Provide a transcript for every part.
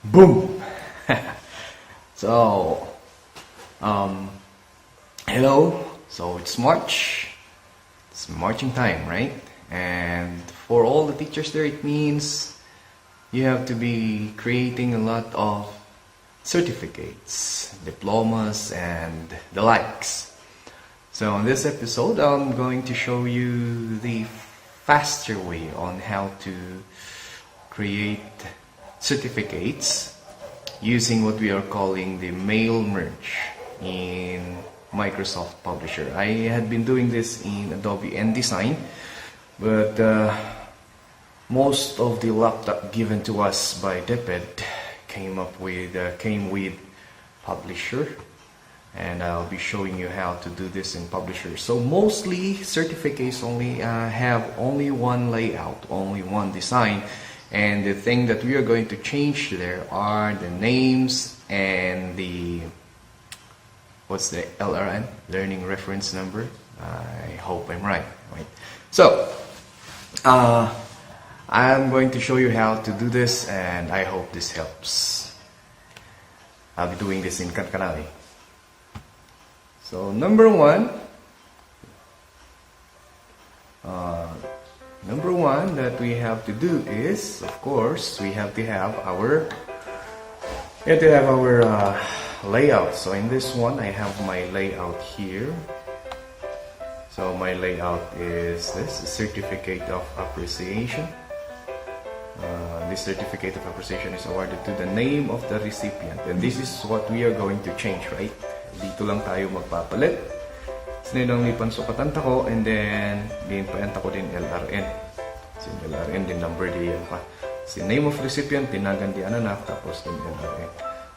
Boom! So, um, hello. So it's March. It's marching time, right? And for all the teachers there, it means you have to be creating a lot of certificates, diplomas, and the likes. So in this episode, I'm going to show you the faster way on how to create certificates using what we are calling the mail merge in Microsoft Publisher. I had been doing this in Adobe InDesign, but most of the laptop given to us by DepEd came with Publisher, and I'll be showing you how to do this in Publisher. So mostly certificates only have only one layout, only one design, and the thing that we are going to change there are the names and the what's the LRN, learning reference number. I hope I'm right. So I'm going to show you how to do this, and I hope this helps. I'll be doing this in kankanaey. So number one that we have to do is, of course, we have to have our layout. So in this one, I have my layout here. So my layout is this certificate of appreciation. This certificate of appreciation is awarded to the name of the recipient, and this is what we are going to change, right? Dito lang tayo magpapalit. Sinidang ni pansukatan ko, and then din paenta ko din LRN. So LRN din number di yan pa. Si name of recipient tinagan di anak, tapos din LRN.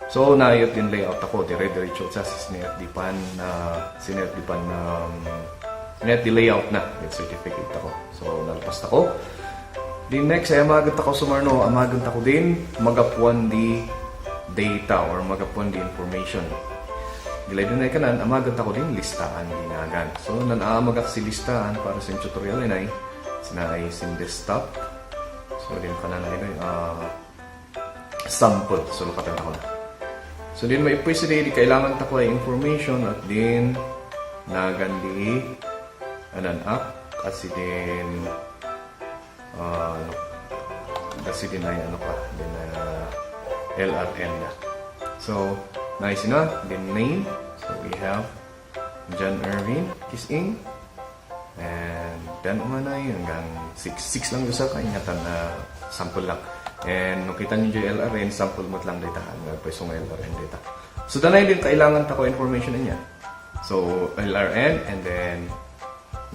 So naayot din layout ako, dire-diretso sa sinet di layout na yung certificate ako. So nalpas ako. Di next ay amagat ako sumarno, amagat ako din magapuan di data or magapuan di information. Gilay din ay kanan, amagat ako din listaan ginagan. So nanamagak si listaan para sa tutorial ay sinaay sin desktop. So din kanan ay sample. So lukatan ako na. So din may pwede di kailangan tako ay information at din nagandi anak kasi din ay din LRN na. So nice na then name. So we have John Irvin Kising, and then umanay hanggang 6 lang gusto ka ingatan na sample lang. And nung kita niyo yung LRN, sample mo lang data ang pwesong LRN data. So danay din kailangan tako information niya. So LRN and then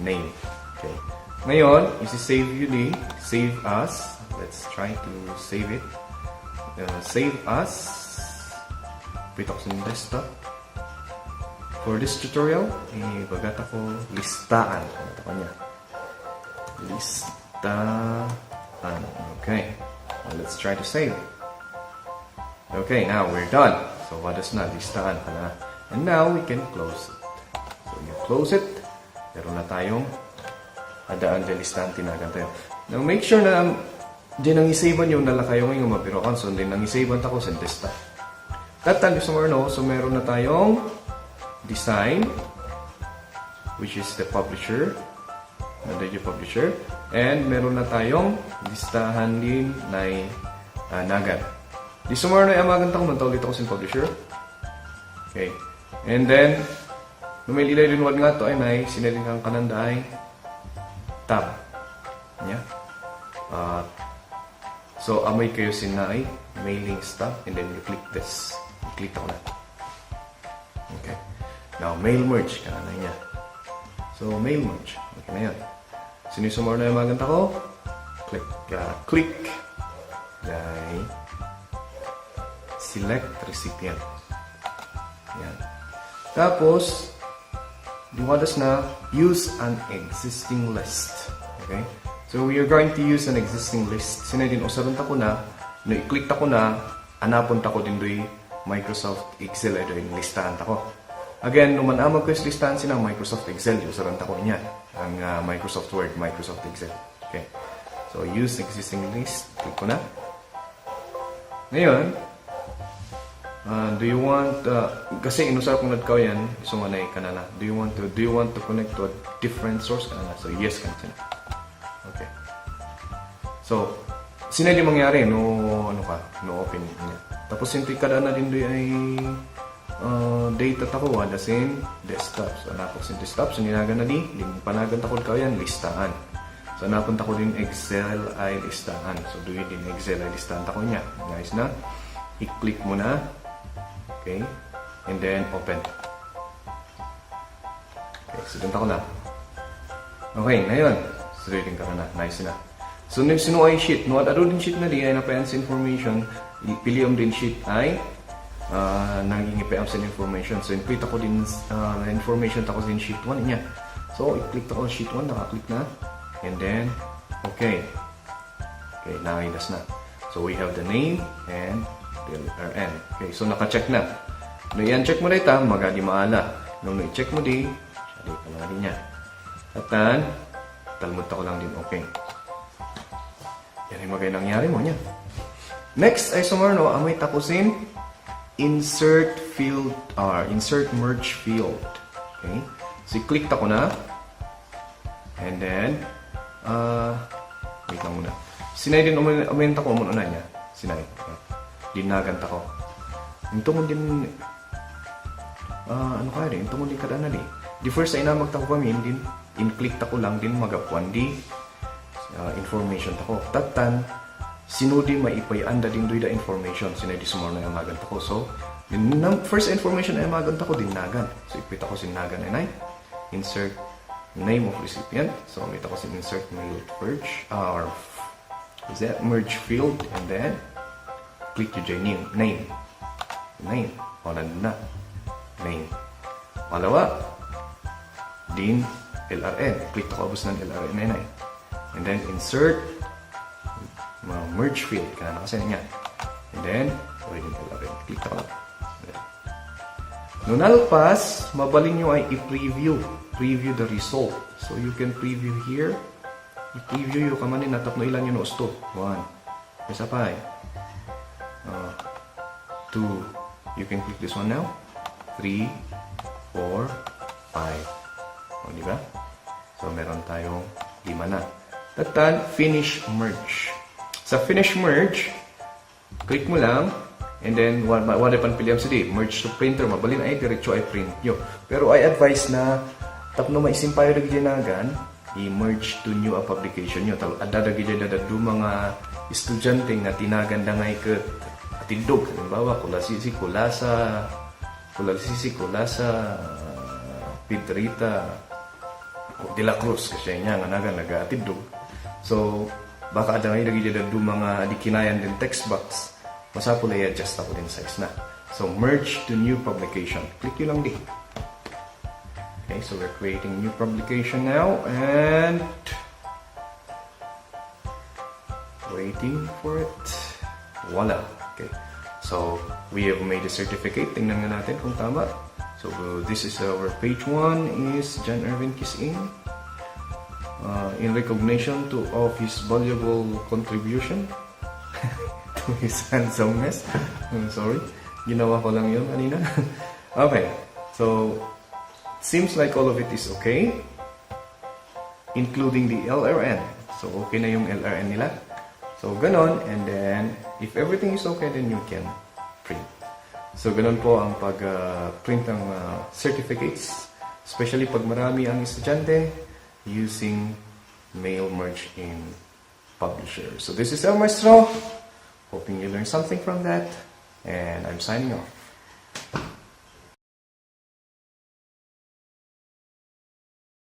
name. Okay. Ngayon, isi-save yun save as. Let's try to save it. Save as. Pitok sa desktop. For this tutorial, bagat ako listaan. Bagat ako niya. Listaan. Okay. Well, let's try to save. Okay, now we're done. So what is na? Listaan ka na. And now we can close it. So you close it. Meron na tayong adaan sa listahan tinagan tayo. Now make sure na din ang isaban yung nalakayo ngayong mabiroan. So din ang isaban tako sa desktop. Tatag gusto mo so meron na tayong design, which is the publisher. Yung publisher. And meron na tayong listahan din na nagan. Di sumaro na amagan tako man tawag dito ko sa publisher. Okay. And then may ilay din wad nga to ay may sinaling kang kananda ay tab. Yeah. So amay kayo sinay mailing tab, and then you click this. Click ako na. Okay. Now mail merge ka na niya. So mail merge. Okay na yan. Sinisumar na yung maganda ko. Click. Then select recipient. Yan. Tapos dumadas na use an existing list. Okay? So we are going to use an existing list. Sinadin usaron ta ko na, no i-click ta ko na, anapon ta ko din doy Microsoft Excel ay doy listahan ta ko. Again, nung manamag ko yung listahan sinang Microsoft Excel, usaron ta ko niya ang Microsoft Word, Microsoft Excel. Okay. So use existing list, click ko na. Ngayon, Do you want kasi inusap kong nadkaw yan isunganay kanana. Do you want to connect to a different source kanana? So yes kanina. Okay. So sinay di mangyari no open niya. Tapos hindi kada na din doy ay data takuha the same desktop. So napok sin desktop so ninagan na di panagan takod ka yan listahan. So napunta ko din Excel ay listahan. So doy din Excel ay listahan tako niya. Guys na i-click mo na. Okay, and then open. Okay, so dito ko na. Okay, ngayon, so reading ka na, nice na. So sino ay sheet, no? At din sheet na di ay napayan sa information, piliam din sheet ay nangingipayan sa information. So include ako din information tako din sheet 1 niya. So i-click ako sheet 1, naka-click na, and then okay. Okay, nailas na. So we have the name and LRN. Okay, so naka-check na. Nung i-check mo na ito, magadi maala. Nung i-check mo di, siya di pala rin niya. At talmud ako lang din okay. Yan yung magay nangyari mo niya. Next ay sumarno, amoy tapusin, insert field, insert merge field. Okay, so i-click ako na. And then, wait lang muna. Sinay din umenta ko muna na niya. Sinay. Okay. Dinaganta ko. Ito mo din, ano kaya rin, ito mo din kada na di. Di first ay namagta ko kami, din, in-click tako lang din magapuan di information tako. Tatan, sinudi maipayanda din doy da information, sinay di sumar na yung maganta ko. So, din, first information ay maganta ko, dinagan. So, ipit ako sinagan ay insert name of recipient. So, ipit ako sin insert mail merge, or is that merge field, and then, click to name. Wala na. Name. Malawa. Din LRN. Click ako abos ng LRN na. And then insert merge field. Kana kasi niya. And then din LRN. Click ako. Nung nalpas, mabalin nyo ay i-preview. Preview the result. So you can preview here. I-preview yung kamanin natap na ilan yung nosto. 1. Isa pa 2. You can click this one now. 3, 4, 5. O, diba? So, meron tayong 5 na. Tatan, finish merge. Sa finish merge, click mo lang, and then, wala pan pilihan sa di, merge to printer, mabalin ay diretso ay print nyo. Pero I advise na, tapno maisimpayo rin ginagan, i-merge to new application nyo. Adadagi dyan dadado mga estudyante nga tinaganda nga ikat atindog. Halimbawa, kulasa, Pedrita, De La Cruz, kasi niya nga nag-atindog. So, baka ada nga lagi dyan mga dikinayan din text box. Masapula i-adjust ako din size na. So, merge to new publication. Click yun lang di. Okay, so we're creating new publication now, and waiting for it. Voila. Okay. So, we have made a certificate. Tingnan nga natin kung tama. So, this is our page 1 is John Erwin Kising. In recognition of his valuable contribution to his handsomeness. I'm sorry. Ginawa ko lang yun kanina. Okay. So, seems like all of it is okay. Including the LRN. So, okay na yung LRN nila. So, ganon. And then, if everything is okay, then you can print. So, ganon po ang pag-print ng certificates. Especially pag marami ang estudyante using mail merge in Publisher. So, this is Maestro. Hoping you learned something from that. And I'm signing off.